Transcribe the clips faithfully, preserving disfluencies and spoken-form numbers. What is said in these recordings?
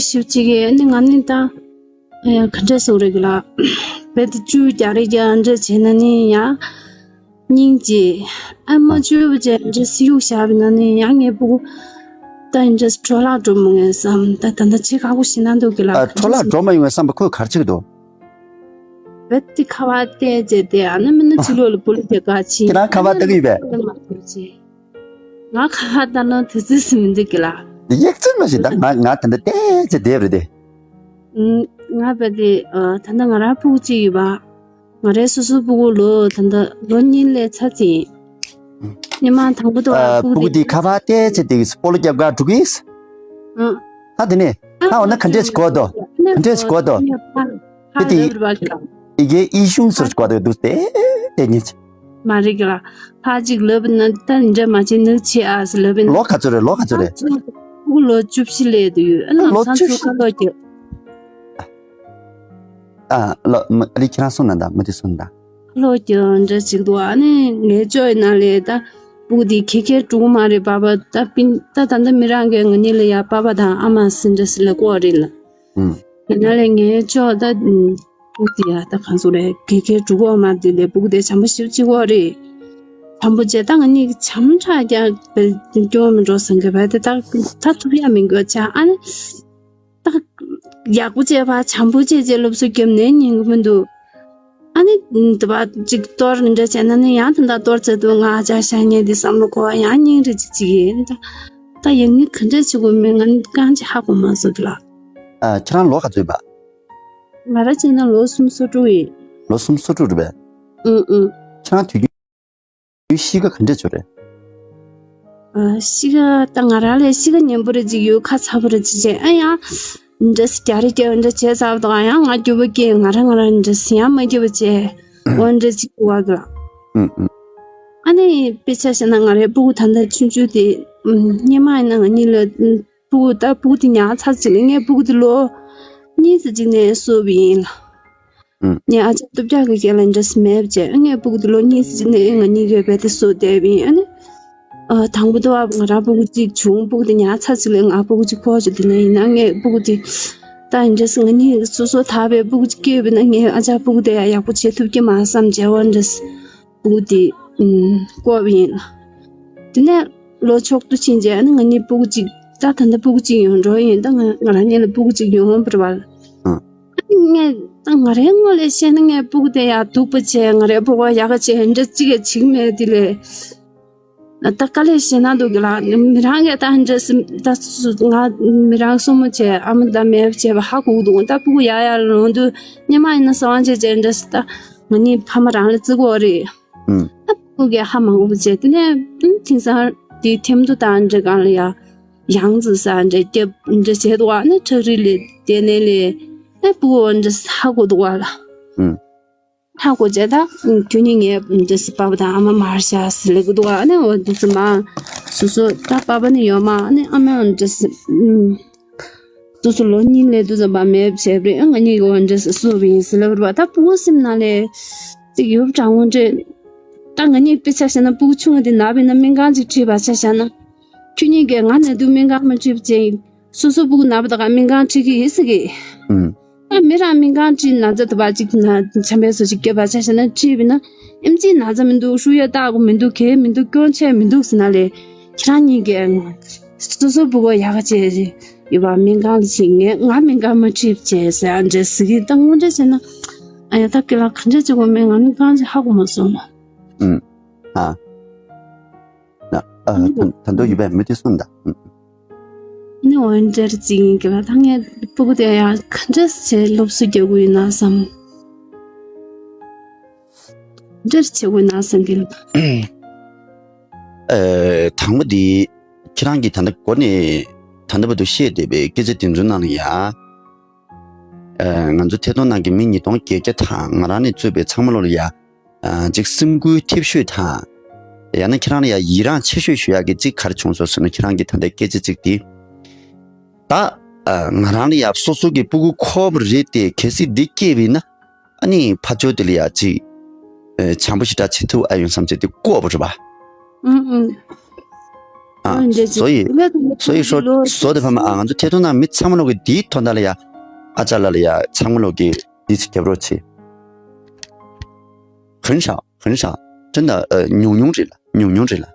ཞིབ་ཅིག་གིས་ནི་ང་ནི་ད་ཡ་ག་འདྲ་སོང་རེད་གི་ལ། བེད་དེ་བཅུ་རྒྱ་རེ་རྒྱ་འདྲ་བྱས་ན་ནི་ཡ་སྙིང་རྗེ། ཨ་མ་ཨ། བཅུ་བ་ཅན་འདྲ་སི་གཡུག་བཞག་པ་ན་ནི་ཡ་ངའི་སྤུ་གུ་ད་འདྲ་སི་འཕྲོ་བརླག་འགྲོ་མི་ངན་བསམ། ད་ད་ད་ཆེ་ཁག་པོ་ཞིག་ན་འདུག་གི་ལ། ཨ། འཕྲོ་བརླག་འགྲོ་མ་ཡོང་བའི་བསམ་པ་ཁོས་ག་རེ་བྱེད་ཀྱི་འདུག་བེད་དེ་ཁ་བ་བལྟས་བྱས་ཏེ་ཨ་ན་མི་ན་ཕྱི་ལོགས་ལ་སྤུ་ལུ་དེ་ག་ཕྱིན། ཁྱེད་རང་ཁ་བ་ལྟ་གི་ཡོད་པས། ང་ཁ་ལྟ་ན་དུས་ཚོད་ཟིན་མི་འདུག་གི་ལ། ཡིག་ཚད་མ་ཞིག་ད་ང་ང་ད་འདི་བལྟས་ཚེ་བསྡད་རེད་དེ། ང་བལྟས་ཏེ་ད་ལྟ་ང་རང་སྤུ་གུ་གཅིག་ཡོད་པ། ང་རའི་སོ་སོའི་སྤུ་གུ་ལོ་ད་ལྟ་ལོ་གཉིས་ལས་ཚ་ཚིང་། སྔོན་མ་དང་པོ་དུ་ཨ་སྤུ་གུ་དེ་ཁ་བ་བལྟས་ཚེ་དེ་སྤོ་ལོ་རྒྱབ་ག་འགྲོ་གི་ཡིན། ད་དེ་ནས་ད་འོ་ན་ག་འདྲས་ཞིག་གོ་དོ། ག་འདྲས་ཞིག་གོ་དོ། ཧ་དེ་ནི་རབ་རུ་བ་ལ། ཡི་གེ་ཨི་ཤུང་ཟེར་གོ་དོ་འདུག་སྟེ་དེ་ཉིད། མ་རེད་གི་ལ། ཕ་གཅིག་ལབ་ན་ད་འདྲ་མ་བྱེད་ནག་ཆེ་ཨ་ཟེར་ལབ་ན། ལོ་ག་ཚོད་རེད། ལོ་ག་ཚོད་རེད། ཕ་ཚོ་ཕྲུ་གུ་ལོ་བཅུ་བཞི་སླེབས་དུ་ཡོད། ཨ་ལོ་ལོ་ཚང་བཅུ་ཚོ་བཞི་ཁ་ལོ་རྒྱབ། ཨ་ལོ་མ་རི་ཁྱེད་རང་སོང་ན་ད་མ་དེ་སོང་ན་ད། ལོ་རྒྱབ་འདྲ་ཅིག་འདུག་ཨ་ནི་ངའི་ཅོ་ཡི་ན་ལས་ད་སྤུ་གུ་དེ་ཁེ་ཁེ་ཕྲུ་གུ་མ་རེད། པ་པ་ད་པིན་ད་ད་ད་མི་རང་གི་ངོ་ནི་ལ་ཡ་པ་པ་དང་ཨ་མ་སི་འདྲ་སི་ལ་ཀོ་རེད་ལ། ཡིན་ན་ལས་ངའི་ཅོ་ད་སྤུ་གུ་དེ་ཡ་ད་གང་སོང་རེད། ཁེ་ཁེ་ཕྲུ་གུ་མ་དེ་ལས་སྤུ་གུ་དེ་བྱམས་པོ་ཞིབ་ཅིག་ཀོ་རེད། བྱམས་པོ་བྱས་ད་ང་གཉིས་ཀྱི་བྱམས་ཁྲག་རྒྱ་སྐྱོ་མི་འགྲོ་སང་གི་བ་དེ་ད་ད་ཐུབ་ཡ་མི་འགྱོ་ཆ་ཨ་ནི། ད་ཡག་པོ་བྱས་པ་བྱམས་པོ་བྱས་བྱས་སློབ་གསོ་བརྒྱབ་ནས་ཉན་གི་མི་འདུག་ཨ་ནི་དུ་བ་ཅིག་གཏོར་འདྲ་བྱས་ན་ནི་ཡང་དེ་འདྲ་གཏོར་ཚེ་དུ་ང་ཨ་ཅག་ཤ་ཉེ་འདི་བསམ་བློ་འཁོར་བ་ཡང་སྙིང་རེ་ཅིག་ཅིག་ཡིན། ད་ད་ཡང་ངས་ག་འདྲ་བྱེད་དགོས་མིན་ང་ནི་རྐང་ཅིག་ཧ་གོ་མ་སོང་གི་ལ། ཨ། ཁྱེད་རང་ལོ་ག་ཚོད་པ། ང་ར་ཅིག་ན་ལོ་སུམ་སོ་དྲུག་ཡིན། ལོ་སུམ་སོ་དྲུག་རེད་པས། ཨུ་ཨུ། ཁྱེད་རང་དུས་རྒྱུན་གཤིས་ཀ་ག་འདྲས་ཚོད་རེད། ཨ། གཤིས་ཀ་ད་ང་རང་ལས་གཤིས་ཀ་ཉན་པོ་རེ་ཅིག་ཡོད། ཁ་ཚ་པོ་རེ་ཅིག་བྱས་ཨ་ཡང་། འདྲ་སི་རྒྱ་རེ་རྒྱ་འདྲ་བྱས་ཚར་བ་དང་ཡང་ང་རྒྱུ་བ་སྐྱེས་ང་རང་ང་རང་འདྲ་སི་ཡང་མ་རྒྱུ་བ་བྱས་འོ་འདྲ་ཅིག་བ་གི་ལ། ཨུ་ཨུ། ཨ་ནི་དཔེ་ཆ་བཤད་ན་ང་རའི་སྤུ་གུ་ད་ལྟ་ཆུང་ཆུང་དེ་སྔོན་མ་ཡིན་ན་ང་གཉིས་ལ་སྤུ་གུ་ད་སྤུ་གུ་དེ་ཉག་ཚ་ཅིག་ལ་ངའི་སྤུ་གུ་དེ་ལོ་གཉིས་ཙམ་ཅིག་ནས་གསོས་པ་ཡིན་ལ། ངའི་ཨ་ཅག་སྟོབས་རྒྱག་གི་རྐྱེན་ལ་འདྲ་སི་མེད་པ་བྱས་ངའི་སྤུ་གུ་དེ་ལོ་གཉིས་ཙམ་ཅིག་ནས་ང་གཉིས་ཀའི་བས་དེ་གསོས་བསྡད་པ་ཡིན། ཨ་ནི་དང་པོ་དུ་བ་ང་རང་སྤུ་གུ་གཅིག་བྱུང་། སྤུ་གུ་དེ་ཉག་ཚ་ཅིག་ལ་ང་སྤུ་གུ་གཅིག་ཕོག་ཅིག་དེ་ནས་ཡིན་ན་ངའི་སྤུ་གུ་དེ་ད་འདྲ་སི་ང་གཉིས་སོ་སོ་ཐག་པའི་སྤུ་གུ་གཅིག་སྐྱེས་པ་ན་ངའི་ཨ་ཅག་སྤུ་གུ་དེ་ཡང་ཡག་པོ་བྱེད་ཐུབ་ཀྱི་མ་བསམ་བྱས་འོ་འདྲ་སི། སྤུ་གུ་དེ་ཨུམ་བསྐོར་བ་ཡིན། དེ་ནས་ལོ་མཆོག་ཏུ་ཕྱིན་རྗེས་ཨ་ནི་ང་གཉིས་སྤུ་གུ་གཅིག་ད་ད་ལྟ་སྤུ་གུ་གཅིག་ཡོང་འགྲོ་ཡིན། ད་ང་ང་རང་གཉིས་ལ་སྤུ་གུ་གཅིག་ཡོང་བར་བར། ཨ་ནི་ངས་ད་ང་རའི་ངོས་ལས་བཤད་ན་ངས་སྤུ་གུ་དེ་ཡག་སྡུག་པོ་བྱས་ང་རའི་སྤུ་གུ་ཡག་ག་བྱས་འདྲ་གཅིག་གིས་བྱེད་ཀྱི་མེད། དེ་ལས་ད་དཀའ་ལས་བྱས་ན་འདུག་གི་ལ། མི་རང་གིས་ད་འདྲ་སེམས་ད་སུ་ང་མི་རང་སྲུ་མོ་བྱས་ཨ་མ་ད་མེད་པ་བྱས་པ་ཧ་གོ་གི་འདུག་ད་སྤུ་གུ་ཡག་ཡག་ལོང་དུས་སྔོན་མ་ཡིན་ན་སོང་བྱས་བྱས་འདྲ་སེ་ད་ང་གཉིས་ཕ་མ་རང་ལ་བརྩི་དགོས་རེད། ཨུམ། ཨ་ཕྲུ་གུ་གིས་ཧ་མ་གོ་བ་བྱས། དེ་ནས་ཨུམ་དེང་སང་དེ་ཐེམ་ཐོ་དང་འདྲ་གང་ལ་ཡ་ཡང་རྩི་ས་འདྲ་སྐྱབས་འདྲ་བྱས་འདུག་བ། ཨ་ནི་ཁྲག་རིལ་ལས་དེ་ནས་ལས་ཨ་ཕྲུ་གུ་འདྲ་ཧ་གོ་འདུག་བ་ལ། ཨུམ། ཧ་གོ་བྱས་ད་ཁྱོད་གཉིས་ངའི་འདྲ་སེ་པ་པ་དང་ཨ་མ་མར་བཞག་ཟེར་ལབ་ཀྱི་འདུག་བ། ཨ་ནི་འོ་འདུག་ཙམ་མ་སོ་སོ་ད་པ་པ་ནི་ཡོད་མ། ཨ་ནི་ཨ་མ་འདྲ་སེ་ཨུམ། སོ་སོ་ལོ་གཉིས་ལས་དུ་ཙམ་པ་མེད་བྱས་པ་རེད། ང་གཉིས་ཀྱི་འོ་འདྲ་སེ་གསོས་པ་ཡིན་ཟེར་ལབ་རེད་བ། ད་སྤུ་གུ་སེམས་ནང་ལས་ཅིག་ཡོད་དྲང་ངོ་འདྲ། ད་ང་གཉིས་དཔེ་ཆ་བཞག་ན་སྤུ་གུ་ཆུང་ངུ་དེ་ན་བས་ན་སྨན་ཁང་ཅིག་ཁྲིད་པ་ཆ་བཞག་ན། ཁྱོད་གཉིས་ཀྱིས་ང་ན་དུས་སྨན་ཁང་མ་ཁྲིད་པ་བྱས། སོ་སོ་སྤུ་གུ་ན་བ་དག་སྨན་ཁང་ཁྲིད་ཀྱི་ཡིན་ཟེར་གི། ཨུམ། ད་མི་རང་སྨན་ཁང་ཁྲིད་ན་ཚ་དུ་བ་ཅིག་ན་ཆམ་པའི་བཟོ་ཅིག་སྐྱེས་པ་ཆ་བཞག་ན་ཁྲིད་པས་ན་ཨེམ་ཆི་ན་ཚ་མི་འདུག་ཤུ་ཡ་བཏགས་དགོས་མི་འདུག་གས་མི་འདུག་སྐྱོན་ཆེ་མི་འདུག་ཟེར་ན་ལས་ཁྱེད་རང་གཉིས་ཀྱིས་སོ་སོ་སྤུ་གུ་ཡག་ག་བྱས་ཡོད་པ་སྨན་ཁང་ལ་ཕྱིན་ངས་ང་སྨན་ཁང་མ་ཁྲིད་བྱས་ཟེར་ཨ་འདྲས་ཟེར་གི། ད་དངོས་འབྲེལ་བྱས་ན་ཨ་ཡ་ད་ཀི་ལ་ག་འདྲས་བྱེད་དགོས་མེད་ང་ནི་རྐང་ཅིག་ཧ་གོ་མ་སོང་ལ། ཨུམ། ཨ། ན་ཨ་ད་ད་དུང་ཡོད་པའི་མི་དེ་གསུངས་དང་། ཨུམ། ནི་འོན་ཏེར་ཅིག་ཡིན་གི་ལ་ད་ངས་སྤུ་གུ་དེ་ཡང་ག་འདྲས་བྱས་སློབ་གསོ་རྒྱག་དགོས་ཡིན་ན་བསམ། ག་འདྲས་བྱེད་དགོས་ཡིན་ན་བསམ་གི་ལ། ཨ་དང་པོ་དེ་ཁྱེད་རང་གིས་ད་ལྟ་འགོ་ནས་ད་ལྟ་བར་དུ་བཤད་བསྡད་པའི་སྐད་ཆ་དེ་ཚོའི་ནང་ལ་ཡ། ཨ་ང་ཚོ་ཐད་གཏོང་ནང་གི་མི་ཉིས་སྟོང་བརྒྱད་བརྒྱ་དང་ང་རང་ནས་གཙོས་པའི་ཚང་མ་ལོ་ལ་ཡ། ཨ་ཅིག་སེམས་འགུལ་ཐེབས་ཤོས་དང་། ཡང་ན་ཁྱེད་རང་ལ་ཡ་ཡི་རངས་ཆེ་ཤོས་ཞུ་ཡག་གི་ཅིག་ག་རེ་བྱུང་སོང་ཟེར་ན་ཁྱེད་རང་གི་ད་ལྟའི་སྐད་ཆ་ཅིག་དེ། ད་ཨ་ང་རང་ལ་ཡ་སོ་སོ་གི་སྤུ་གུ་འཁོར་བ་རེད་དེ་གལ་སྲིད་འདི་སྐྱེས་པ་ཡིན་ན་ཨ་ནི་ཕ་ཇོ་དེ་ལ་ཡ་ཅིག་ཨ་བྱམས་པོ་ཞེ་དྲག་བྱེད་ཐུབ་ཨ་ཡོང་བསམ་བྱས་དེ་བསྐོར་བ་རེད་པ། ཨུ་ཨུ། ཨ། བཟོ་ཡི། བཟོ་ཡི་ཧྲོ། བཟོ་དེ་ཕ་མ། ཨ། ང་ཚོ་ཐད་གཏོང་ནང་མི་ཚང་མ་ལོག་གི་འདིའི་ཐོག་མཐའ་ལ་ཡ། ཨ་ཅག་ལགས་ལ་ཡ་ཚང་མ་ལོག་གི་འདི་ཅིག་རྒྱབ་རོགས་བྱེད། ཧུན་ཧྲ། ཧུན་ཧྲ། ཏན་ད་ཉུང་ཉུང་རེད་ལ། ཉུང་ཉུང་རེད་ལ།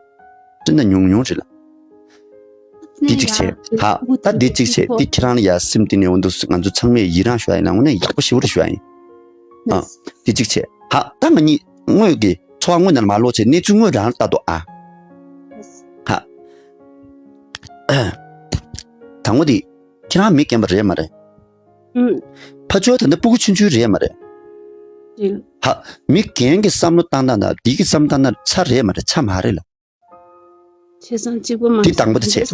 ཏན་ད་ཉུང་ཉུང་རེད་ལ། འདི་གཅིག་བྱས། ཧ། ད་འདི་གཅིག་བྱས། འདི་ཁྱེད་རང་ལ་ཡ་སེམས་གཏིང་ནས་འོ་འདུག་ང་ཚོ་ཚང་མས་ཡི་རང་ཞུ་ཡ་ཡིན་ལ། དངོས་གནས་ཡག་པོ་ཞེ་པོ་རེད་ཞུ་ཡ་ཡིན། ཨ། འདི་གཅིག་བྱས། ཧ། ད་ང་གཉིས་དངོས་ཀྱི་འཚོ་བ་དངོས་ནང་ལ་མ་ལོག་བྱས། གནས་ཚུལ་དངོས་རང་ལ་ལྟ་དོ་ཨ། ཧ། དང་པོ་དེ། ཁྱེད་རང་མི་རྒན་པ་རེད་མ་རེད། ཨུམ། ཕ་ཆོས་ད་ལྟ་སྤུ་གུ་ཆུང་ཆུང་རེད་མ་རེད། རེད། ཧ། མི་རྒན་གྱི་བསམ་བློ་བཏང་སྟངས་དང་འདི་གི་བསམ་བློ་བཏང་སྟངས་ཆ་རེད་མ་རེད། ཆ་མ་རེད་ལ། བྱས་ཙང་གཅིག་པ་མ་འདི་དང་པོ་དེ་བྱས།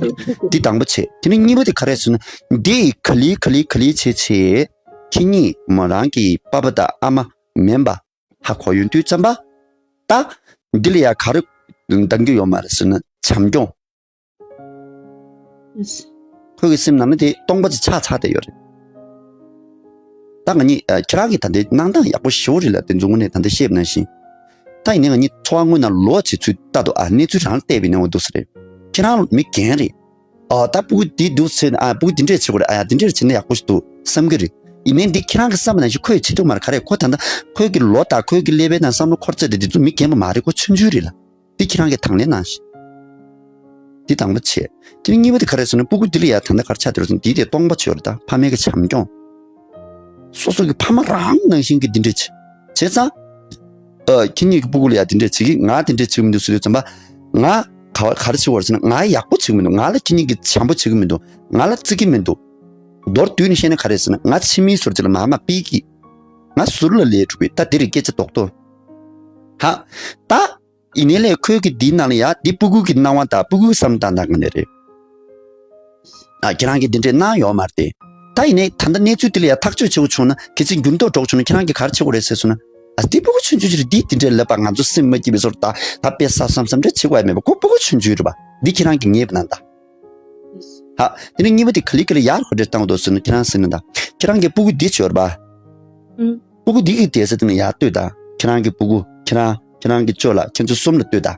འདི་དང་པོ་བྱས། དེ་ནས་གཉིས་པ་དེ་ག་རེ་ཟེར་ན། འདི་ག་ལེ་ག་ལེ་ག་ལེ་བྱས་བྱས། ཁྱེད་གཉིས་མོ་རང་གི་པ་ཕ་དང་ཨ་མ་མིན་པ་ཧ་གོ་ཡོང་དུས་ཙམ་པ། ད་འདི་ལ་ཡ་ག་རེ་འདང་རྒྱུ་ཡོད་མ་རེད་ཟེར་ན། བྱམས་སྐྱོང་། ཁོའི་གི་སེམས་ནང་ན་དེ་སྟོང་པ་ཅིག་ཆགས་ཚར་བསྡད་ཡོད་རེད། ད་ང་གཉིས། ཨ། ཁྱེད་རང་གིས་ད་ལྟའི་གནང་སྟངས་ཡག་པོ་ཞེ་པོ་རེད་ལ། དེ་ཚོ་དངོས་གནས་ད་ལྟ་བཤད་པ་ནང་བཞིན། ད་ཡིན་ནའི་ང་གཉིས་འཚོ་བ་དངོས་ནང་ལོག་བྱེད་ཚུལ་ལྟ་དོ་ཨ། གནས་ཚུལ་རང་ལ་བལྟས་པ་ཡིན་ན་འོ་འདུག་ས་རེད། ཁྱེད་རང་མི་རྒན་རེད། ཨ། ད་སྤུ་གུ་འདི་འདུག་ཟེར་ན། ཨ། སྤུ་གུ་འདི་འདྲས་བྱེད་དགོས་རེད། ཨ་ཡ། འདི་འདྲས་བྱེད་ན་ཡག་པོ་ཞིག་འདུག་བསམ་གྱི་རེད། ཡིན་ནའི་འདི་ཁྱེད་རང་གིས་བསམ་པ་ནང་བཞིན་ཁོས་བྱེད་ཐུབ་མ་རེད། ག་རེ། ཁོ་ད་ལྟ་ཁོའི་གི་ལོ་དང་ཁོའི་གི་ཀླད་པའི་ནང་བསམ་བློ་འཁོར་ཚད་དེ། འདི་ཚོ་མི་རྒན་པ་མ་རེད། ཁོ་ཆུང་ཆུང་རེད་ལ། འདི་ཁྱེད་རང་གིས་དང་ལེན་གནང་ཞིག་འདི་དང་པོ་བྱས། དེ་ནས་གཉིས་པ་དེ་ག་རེ་ཟེར་ན། སྤུ་གུ་འདི་ལ་ཡ་ད་ལྟ་ག་རེ་ཆགས་བསྡད་རེད་ཟེར་ན། འདི་དེ་སྟོང་པ་བྱས་ཡོད་རེད། ད་ཕ་མའི་གི་བྱམས་སྐྱོང་། སོ་སོ་གི་ཕ་མ་རང་ནང་བཞིན་གྱི་འདི་འདྲས་བྱས། བྱས་ཙང་། ཨ། ཁྱེད་གཉིས་ཀྱི་སྤུ་གུ་ལ་ཡ་འདི་འདྲས་བྱེད་ཀྱི། ང་འདི་འདྲས་བྱེད་ཀྱི་མི་འདུག་ཟེར་དུས་ཙམ་པ། ང་ག་ག་རེ་བྱེད་དགོས་རེད་ཟེར་ན། ང་ཡག་པོ་བྱེད་ཀྱི་མི་འདུག་ང་ལ་ཁྱེད་གཉིས་ཀྱིས་བྱམས་པོ་བྱེད་ཀྱི་མི་འདུག་ང་ལ་བརྩི་གི་མི་འདུག་མདོར་བསྡུས་ནས་བཤད་ན་ག་རེ་ཟེར་ན། ང་ཕྱི་མིའི་ཟུར་ཅིག་ལ་མར་མར་ཕུད་ཀྱི། ང་ཟུར་ལ་ལས་གྲུབ་པའི། ད་འདི་རེད་སྐད་ཆ་རྡོག་རྡོག་ཧ། ད། ཡིན་ནའི་ལས་ཁོའི་གི་འདིའི་ནང་ལ་ཡ་འདི་སྤུ་གུ་གི་སྣང་བ་དང་སྤུ་གུའི་བསམ་སྟངས་དང་ག་ནས་རེད། ཨ། ཁྱེད་རང་གིས་འདི་འདྲས་གནང་ཡོད་མ་རེད་དེ། ད་ཡིན་ནའི་ད་ལྟ་གནས་ཚུལ་འདི་ལ་ཡ་ཐག་གཅོད་བྱེད་དགོས་བྱུང་ན། གལ་སྲིད་འགྱུར་ལྡོག་འགྲོ་དགོས་བྱུང་ན། ཁྱེད་རང་གིས་ག་རེ་བྱེད་དགོས་རེད་ཟེར་སོང་ན། ཨ། འདི་སྤུ་གུ་ཆུང་ཆུང་ཅིག་རེད། འདིས་འདི་འདྲས་ལབ་པ་ང་ཚོ་སེམས་མ་སྐྱིད་པའི་བཟོ་འདྲ། ད་ད་དཔེ་བསགས་བསམ་བསམ་འདྲ་བྱེད་དགོས་ཡ་མེད་པ། ཁོ་སྤུ་གུ་ཆུང་ཆུང་རེད་པ། འདི་ཁྱེད་རང་གིས་ངེས་པ་ན་ད། ཧ། དེ་ནས་གཉིས་པ་དེ་ག་ལེ་ག་ལེ་ཡར་ག་འདྲས་བཏང་འདུག་ཟེར་ན། ཁྱེད་རང་ཟེར་ན་ད། ཁྱེད་རང་གི་སྤུ་གུ་འདི་བྱོས་རེད་པ། ཨུམ། སྤུ་གུ་འདི་གི་དེ་ས་དེ་ནས་ཡར་ལྟོས་དང་། ཁྱེད་རང་གི་སྤུ་གུ། ཁྱེད་རང་། ཁྱེད་རང་གི་ཅོ་ལགས། ཁྱེད་ཚོ་གསུམ་ལ་ལྟོས་དང་།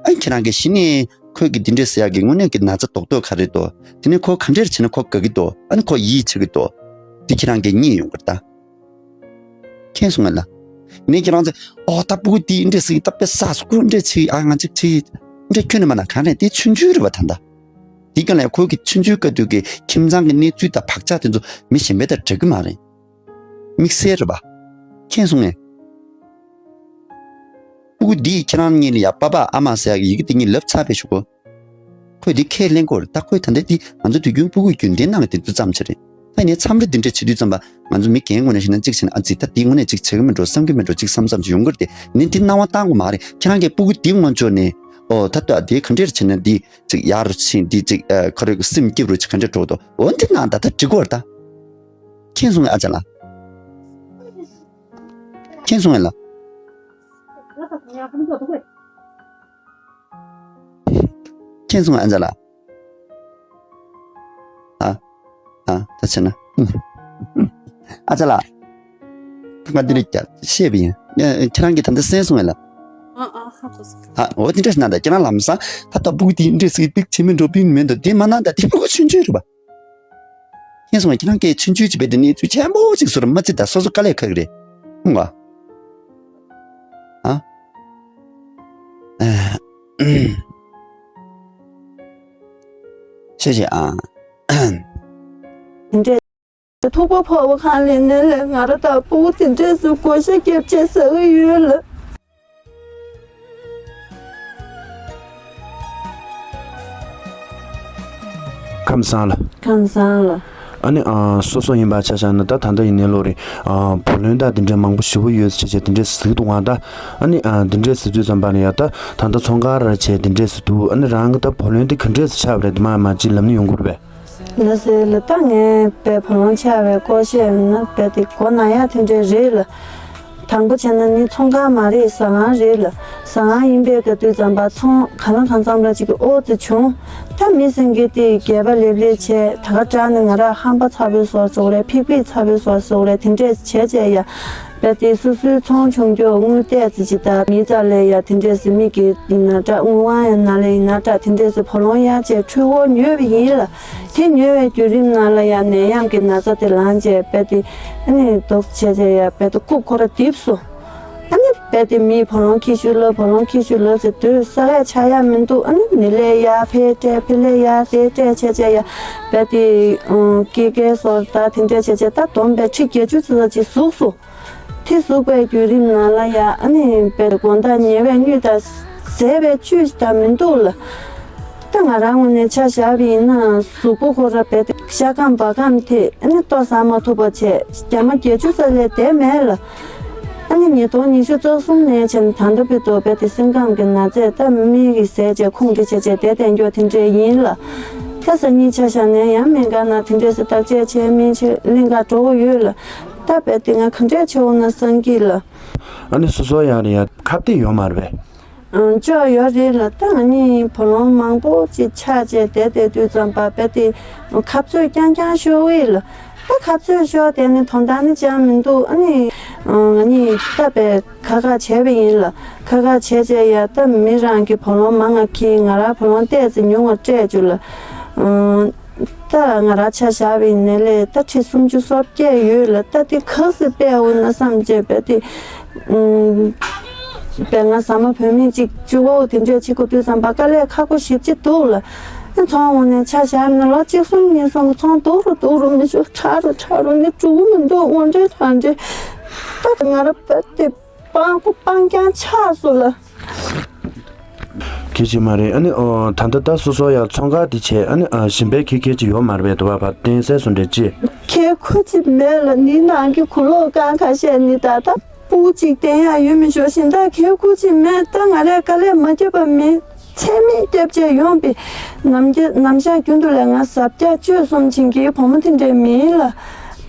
ཨ། ཁྱེད་རང་གིས་གཞི་ནས་ཁོས་གི་འདི་འདྲས་ཟེར་ཡག་གི་དངོས་གནས་ཀྱི་ན་ཚ་རྡོག་རྡོག་ག་རེ་འདུག་དེ་ནས་ཁོ་ག་འདྲས་བྱས་ན་ཁོ་དགའ་གི་འདུག་ཨ་ནི་ཁོ་ཡིད་ཆེས་གི་འདུག་འདི་ཁྱེད་རང་གིས་རྙེད་ཡོང་གི་རེད་ད། མཁྱེན་སོང་ངས་ལ། ནས་ཁྱེད་རང་ཚོས། ཨོ། ད་སྤུ་གུ་འདི་འདྲས་ཟེར་གི། ད་དཔེ་བསགས་སོང་། ཁོ་འདྲས་བྱེད་ཀྱི། ཨ། ང་ཅིག་བྱེད་ཀྱི། འདྲས་ཁྱོན་ནས་མ་ན་གང་རེད། དེ་ཆུང་ཆུང་རེད་པ་ད་ལྟ། དེ་གང་ལ་ཁོ་གི་ཆུང་ཆུང་སྐབས་དུས་ཀྱི་ཁྱིམ་ཚང་གི་གནས་ཚུལ་དང་བག་ཆགས་དེ་ཚོ་མི་གཞན་པའི་དང་འདྲ་གི་མ་རེད། དམིགས་བསལ་རེད་པ། མཁྱེན་སོང་ངས། སྤུ་གུ་འདིས་ཁྱེད་རང་གཉིས་ལ་ཡ་པ་ཕ་ཨ་མ་ཟེར་ཡག་གི་ཡི་གེ་དེ་གཉིས་ལབ་ཚར་བའི་གཞུག་གུ། ཁོས་འདི་ཁས་ལེན་དགོས་རེད། ད་ཁོས་ད་ལྟ་འདི་ང་ཚོ་དུས་རྒྱུན་སྤུ་གུ་རྒྱུན་ལྡན་ནང་གི་དེ་ཚོ་ཙམ་ཞིག་རེད། ད་ཡིན་ནའི་མཚམས་རེ་འདི་འདྲ་བྱེད་དུས་ཙམ་པ། ང་ཚོ་མི་རྒན་ངོས་ནས་བཤད་ན་གཅིག་བྱས་ན། ཨ་ཙི། ད་འདི་དངོས་གནས་གཅིག་བྱེད་ཀྱི་མི་འགྲོ། བསམ་གྱི་མི་འགྲོ། གཅིག་བསམ་བསམ་ཞིག་ཡོང་གི་རེད་དེ། ནི་འདི་སྣང་བ་བཏང་དགོས་མ་རེད། ཁྱེད་རང་གིས་སྤུ་གུ་འདི་ངོ་ཅོག་ནས། ཨོ། ད་ལྟ་འདི་ག་འདྲས་བྱས་ན་འདི་གཅིག་ཡག་རུ་ཕྱིན། འདི་གཅིག་ཨ། ཁོ་རང་གི་སེམས་སྐྱིད་རུ་ཅིག་ག་འདྲས་འགྲོ་འདུག་འོ་འདི་གནང་ད། ད་འགྲིག་གི་རེད་ད། མཁྱེན་སོང་ངས་ཨ་ཅག་ལགས། མཁྱེན་སོང་ངས་ལགས། མཁྱེན་སོང་ངས་ཨ་ཅག་ལགས། ཨ། ཨ། ད་བྱས་ན། ཨ་ཅག་ལགས། ད་ང་འདི་རིགས་ཀྱང་བཤད་པ་ཡིན། ཁྱེད་རང་གིས་ད་ལྟ་གསན་སོང་ངས་ལགས། ཨ། ཨ། ཧ་གོ་སོང་། ཨ། འོ་དེ་འདྲ་ཞིག་གནང་ད། ཁྱེད་རང་ལམ་སང་ད་ལྟ་སྤུ་གུ་དེ་འདྲས་ཟེར་གི། འདི་བྱེད་མི་འགྲོ། ཕུད་མི་འགྲོ། དེ་མ་གནང་ད། དེ་སྤུ་གུ་ཆུང་ཆུང་རེད་པ། མཁྱེན་སོང་ངས། ཁྱེད་རང་གིས་ཆུང་ཆུང་ཅིག་བྱས་ཏེ་གནས་ཚུལ་ཆེན་པོ་ཅིག་བཟོ་ར་མ་བརྩི་ད། སོ་སོ་དཀའ་ལས་ཁག་གི་རེད། ཧུང་བ། ཨ། ཆེ་ཆེ་ཨ། འདྲེ། ཐུག་པ་ཕོ་བ་གང་ལས་ནས་ལས་ང་ར་དང་སྤུ་གུ་དེ་འདྲས་སུ་བགོ་བཤའ་རྒྱབ་ཆེད་ཟ་གི་ཡོད་ལ། ཁམས་བཟང་ལ། ཁམས་བཟང་ལ། ཨ་ནི། ཨ། སོ་སོ་ཡིན་པ་ཆ་བཞག་ན་ད་ད་ལྟ་ཡིན་ནའི་ལོ་རེ། ཨ། བུ་ལོན་དང་དེ་འདྲའི་མང་པོ་ཞེ་པོ་ཡོད་ཟེར་བྱས་དེ་འདྲའི་ཟེར་གི་འདུག་ཨང་། ད་ཨ་ནི། ཨ། དེ་འདྲའི་ཟེར་དུས་ཙམ་པ་ནི་ཡ། ད་ད་ལྟ་ཚོང་ཁང་ར་བྱས་དེ་འདྲའི་ཟེར་འདུག་ཨ་ནི་རང་གི་ད་བུ་ལོན་དེ་ག་འདྲས་ཆགས་པ་རེད། དེ་མ་མ་ཅིག་ལབ་ནི་ཡོང་གི་རེད་པས། ལགས་སེ་ལགས། ད་ངས་དཔེ་བུ་ལོན་ཆགས་པའི་སྐོར་བཤད་ན་དཔེ་དེ་གོ་ན་ཡག་དེ་འདྲས་རེད་ལགས། དང་པོ་བྱས་ན་ནི་ཚོང་ཁང་མ་རེད། ཟ་ཁང་རེད་ལགས། ཟ་ཁང་ཡིན་པའི་སྐབས་དུས་ཙམ་པ་ཚོང་གང་ལ་གང་འཚམ་ར་ཅིག་གི་ཨོ་ཙི་བྱུང་། ད་མི་སེང་གེ་དེ་སྒལ་པ་ལེབ་ལེབ་བྱས། ད་ག་དྲག་ནི་ང་ར་ཧམ་པ་ཚ་པོའི་བཟོ་བཟོ་རེད། ཕིག་ཕིག་ཚ་པོའི་བཟོ་བཟོ་རེད། དེ་འདྲས་བྱས་བྱས་ཡ། རྦད་དེ་སོ་སོའི་ཚོང་ཆུང་ཆུང་དངུལ་ཏོག་ཙམ་ཅིག་དང་མི་རྩ་ལས་ཡ་དེ་འདྲས་སེ་མི་གི་ཡིན་ན་འདྲ། དངུལ་དབང་ཡིན་ན་ལས་ཡིན་ན་འདྲ། དེ་འདྲས་སེ་བུ་ལོན་གཡར་བྱས་འཕྲུལ་འཁོར་ཉོས་པ་ཡིན་ལ། དེ་ཉོས་པའི་བརྒྱུད་རིམ་ནང་ལ་ཡ་ནད་ཡམས་ཀྱི་ན་ཚ་དེ་ལངས་བྱས་རྦད་དེ་ཨ་ནི་དོགས་བྱས་བྱས་ཡ་རྦད་དེ་རྐུབ་ཁོ་ར་རྡིབ་སོང་། ཨ་ནི་རྦད་དེ་མིས་བུ་ལོན་འཁྱེར་ཤོག་ལབ། བུ་ལོན་འཁྱེར་ཤོག་ལབ་ཟེར་དུས་ས་ཡ་ཆགས་ཡ་མི་འདུག། ཨ་ནི་འདི་ལས་ཡར་ཕར་སྤྲད་ཕར་ལས་ཡར་དེ་སྤྲད་བྱས་བྱས་ཡ་རྦད་དེ་ཨང་ཀི་ཀེ་སོར་ད་དེ་འདྲས་བྱས་བྱས་ད་བསྡོམས་པས་ཁྲི་བརྒྱད་ཅུ་ཙམ་ཅིག་ཟུག་སོང་། དེ་ཟུག་པའི་བརྒྱུད་རིམ་ནང་ལ་ཡ་ཨ་ནི་རྦད་དེ་དགོང་དག་ཉལ་བའི་དངུལ་དང་ཟས་པའི་བཅུད་ད་མི་འདུག་ལ། ད་ང་རང་ངོས་ནས་ཆ་བཞག་པ་ཡིན་ན་གཟུགས་པོ་ཁོ་ར་རྦད་དེ་ཤ་སྐམ་བ་སྐམ་དེ་ཨ་ནི་ལྟོ་ཟ་མ་ཐུབ་པ་བྱས། རྒྱ་མ་བརྒྱད་ཅུ་ཙམ་ལས་བསྡད་མེད་ལ། ཨ་ནི་ཉིས་སྟོང་ཉི་ཤུ་རྩ་གསུམ་ནས་བྱས་ནས་ད་ལྟ་བར་དུ་རྦད་དེ་སེམས་ཁམས་ཀྱི་ན་ཚས་ད་མི་གིས་བཟས་བྱས་ཁུངས་འདྲི་བྱས་བྱས་བསྡད་བསྡད་རྒྱུ་དེ་འདྲས་ཡིན་ལ། ད་སང་ཉིན་ཆ་བཞག་ནས་ཡང་སྨན་ཁང་ནང་དེ་འདྲས་སེ་བརྟག་དཔྱད་བྱས་སྨན་ཆས་ལེན་གར་འགྲོ་གི་ཡོད་ལ། ད་རྦད་དེ་ང་ག་འདྲས་བྱེད་འོང་ན་བསམ་གྱི་ལ། ཨ་ནི་སོ་སོ་ཡང་ཡང་ཁ་གཏད་ཡོད་མ་རེད་པས། ཨང་། ཅོག་ཡོད་རེད་ལ། ད་ང་གཉིས་བུ་ལོན་མང་པོ་ཅིག་ཆགས་བྱས་བསྡད་བསྡད་དུས་ཙམ་པ་རྦད་དེ་ཁ་རྩོད་རྐྱང་རྐྱང་ཤོར་བས་ལ། ད་ཁ་རྩོད་ཤོར་བསྡད་ནས་དོན་དག་ནི་ཅང་མི་འདུག། ཨ་ནི་ང་གཉིས་ད་རྦད་ཁ་ཁ་བྱས་པ་ཡིན་ལ། ཁ་ཁ་བྱས་བྱས་ཡ་ད་མི་རང་གི་བུ་ལོན་མང་ང་འཁྱེར། ང་རང་བུ་ལོན་ཏོག་ཙམ་ཉུང་ང་སྤྲད་བཅུག་ལ། ཨང་། ད་ང་རང་ཆ་བཞག་པ་ཡིན་ན་ལས་ད་ཁྲི་སུམ་ཅུ་སོ་བརྒྱད་ཡོད་ལ། ད་དེ་ག་ཚོད་སྤྲད་འོང་ན་བསམ་བྱས་རྦད་དེ། ཨུམ། རྦད་ང་ཟ་མ་བོད་མི་གཅིག་གཅིག་པོ་དེ་འདྲས་བྱེད་དགོས་དུས་ཙམ་པ་དཀའ་ལས་ཁག་པོ་ཞེ་པོ་ཅིག་འདུག་ལ། ཚོང་ངོས་ནས་ཆ་བཞག་ན་ལོ་གཅིག་གསུམ་གཉིས་གསུམ་ཚོང་སྡུག་རུ་སྡུག་རུ་མི་ཤོར་དྲག་རུ་དྲག་རུ་ནི་འགྲོ་གི་མི་འདུག། དངོས་འབྲེལ་དྲང་འབྲེལ། ད་ང་རང་རྦད་དེ་སྤྲང་པོ་སྤྲང་རྐྱང་ཆགས་སོང་ལ། གལ་ཆེ་མ་རེད། ཨ་ནི་ཨོ་ད་ལྟ་ད་སོ་སོ་ཡང་ཚོང་ཁང་དེ་བྱས། ཨ་ནི་ཨ་ཞིམ་པའི་ཁྱད་ཁྱད་ཅིག་ཡོད་མ་རེད་པས། དུ་བ་བ་བསྟན་གསལ་སོང་འདྲ་ཅི། ཁྱད་ཁུ་ཅིག་མེད་ལ། ནི་ནང་གི་གུ་ལོག་རྐང་ཁ་ཤས་ནི་ད་ད་སྤུ་གུ་ཅིག་བསྟན་ཡག་ཡོད་མི་ཤོག་བཞིན་ད་ཁྱད་ཁུ་ཅིག་མེད། ད་ང་རས་དཀའ་ལས་མ་བརྒྱབ་པ་མེད། ཚད་མེད་བརྒྱབ་བྱས་ཡོང་པས། ནམ་རྒྱ་ནམ་ཞག་རྒྱུན་དུ་ལས་ང་གཟབ་རྒྱག་བཅོས་གསུམ་བྱེད་མཁན་བུ་མོ་དེ་འདྲས་མིན་ལ།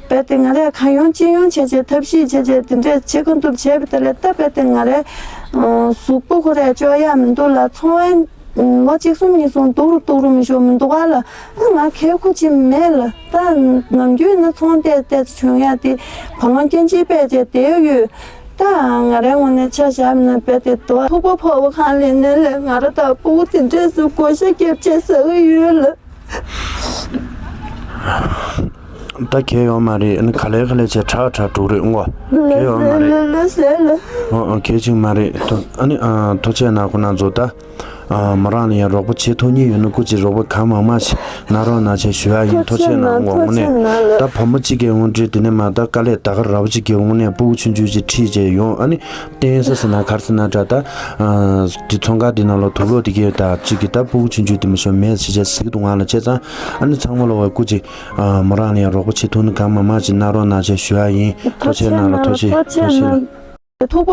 རྦད་དེ་ང་རས་གང་ཡོང་ཅི་ཡོང་བྱས་བྱས་ཐབས་ཤེས་བྱས་བྱས་དེ་འདྲས་བྱེད་དགོས་འདུག་བྱས་པ་དེ་ལས་ད་རྦད་དེ་ང་རས་ཨ་གཟུགས་པོ་ཁོ་རས་བཅོས་ཡག་མི་འདུག་ལ། ཚོང་བའི་ལོ་གཅིག་གསུམ་གཉིས་གསུམ་སྡུག་རུ་སྡུག་རུ་མི་ཤོར་མི་འདུག་ག་ལ། ཨ་ང་ཁྱད་ཁུ་ཅིག་མེད་ལ། ད་ནམ་རྒྱུན་ན་ཚོང་བལྟས་བལྟས་བྱུང་ཡག་དེ་བ་ལང་སྐྱེ་འཆི་བས་བྱས་བསྡད་ཡོད། ད་ང་རའི་ངོས་ནས་ཆ་བཞག་ན་རྦད་དེ་དོ་ཐུག་པ་ཕོར་པ་གང་ལེན་ནས་ལས་ང་ར་ད་སྤུ་གུ་དེ་འདྲས་སུ་བགོ་བཤའ་བརྒྱབ་བྱས་ཟ་གི་ཡོད་ལ། ད་གལ་ཡོད་མ་རེད། ཨ་ནི་ག་ལེ་ག་ལེ་བྱས་དྲག་དྲག་འགྲོ་རེད་ཨང་། གོ་གལ་ཡོད་མ་རེད། ལ་ལ་ཟེར་ལ། ཨོ་ཨོ་གལ་ཅིག་མ་རེད། ཐུགས་ཨ་ནི་ཨ་ཐུགས་རྗེ་གནང་ཁོ་རང་ཚོ། ད་ཨ་མོ་རང་ལ་ཡང་རོགས་པ་བྱེད་ཐུབ་མཁན་ཡོད་ན་སྐུ་མཁྱེན་རོགས་པ་གང་མང་མང་ཞིག་གནང་རོགས་གནང་བྱས་ཞུ་ཡག་ཡིན། ཐུགས་རྗེ་གནང་། ངོ་མ་ནས་ད་བུ་མོ་གཅིག་གི་དངོས་འབྲེལ་དེ་ནས་མ་ད་དཀའ་ལས་ད་ག་ར་བ་གཅིག་གི་དངོས་གནས་སྤུ་གུ་ཆུང་ཆུང་ཅིག་ཁྲིད་བྱས་ཡོང་། ཨ་ནི་བསྟན་ས་ཟེར་ན་ག་རེ་ཟེར་ན་འདྲ། ད་ཨ་དེ་ཚོང་ཁང་དེ་ནང་ལ་དུག་ལོག་དེ་གས་ད་གཅིག་གི་ད་སྤུ་གུ་ཆུང་ཆུང་དེ་མ་ཤོར་མེད་ཟེར་བྱས་ཟེར་གི་འདུག་ང་ལ། བྱས་ཙང་ཨ་ནི་ཚང་མ་ལ་བ་སྐུ་མཁྱེན་ཨ་མོ་རང་ལ་ཡང་རོགས་པ་བྱེད་ཐུབ་ན་གང་མང་མང་ཞིག་གནང་རོགས་གནང་བྱས་ཞུ་ཡག་ཡིན། ཐུགས་རྗེ་གནང་ལ། ཐུགས་རྗེ་ཐུགས་རྗེ་ལ། ཐུག་པ།